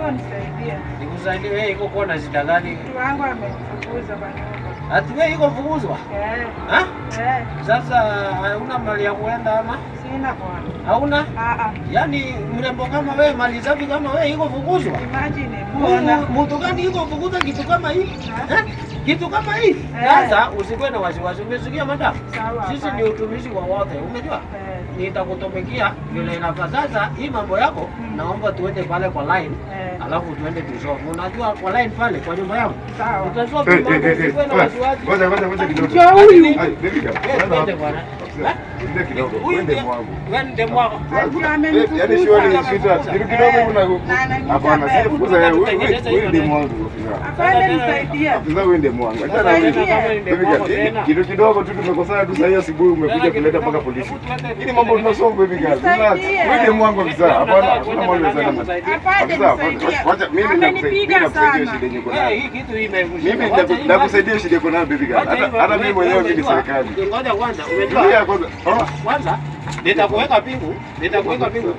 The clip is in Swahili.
Naomba unisaidie. Nikusaidie wewe, iko kuwa na shida gani? Mtu wangu amenifukuza kwa nyumba. Ati wewe iko fukuzwa? Eh. Ha? Eh. Sasa hauna mali ya kuenda ama? Sina bwana. Hauna? Ah ah. Yaani mrembo kama wewe, mali safi kama wewe iko fukuzwa? Imagine bwana. Mtu gani iko fukuza kitu kama hii? Eh? Kitu kama hii? Sasa usikuwe na wasiwasi, umesikia madam? Sawa. Sisi ni utumishi wa wote, umejua? Eh. Nitakutumikia vile inafaa. Sasa hii mambo yako naomba tuende pale kwa line, alafu tuende tusome. Unajua kwa line pale kwa nyumba yangu. Sawa. Utasoma Eh, mambo, eh, eh, usikuwe na eh. wasiwasi. Ngoja, ngoja, ngoja kidogo. Njoo huyu. Ai, baby girl. Eh, Unaenda twende wapi? bwana. Ndio kidogo. Huyu Wewe ndiye mwangu. Wewe ndiye mwako. Ndio Yaani amenifukuza. surely sweetheart, kitu kidogo Eh, una na ananiita Hapana, babe. si fukuza wewe. Huyu ndiye mwangu ofisa. Afande nisaidie. Afisa, huyu ndiye mwangu. Achana na Nisaidie. wewe. Baby girl, kitu kidogo tu tumekosana tu sasa asubuhi umekuja kuleta mpaka polisi. Hii ni mambo tunasolve, baby girl. Relax. Nisaidie. Huyu ndiye mwangu, ofisa. Hapana, hakuna mambo ya sana. Afande Afisa, nisaidie. wacha mimi Amenipiga nitakusaidia sana. shida yenye uko Wewe nayo. hii kitu imekushinda. Mimi Wacha hii nitakusaidia shida uko nayo, baby girl. Hata mimi mwenyewe mimi ni serikali. Ngoja kwanza, umejua? Tulia kwanza. Oh. Kwanza nitakuweka pingu, nitakuweka pingu.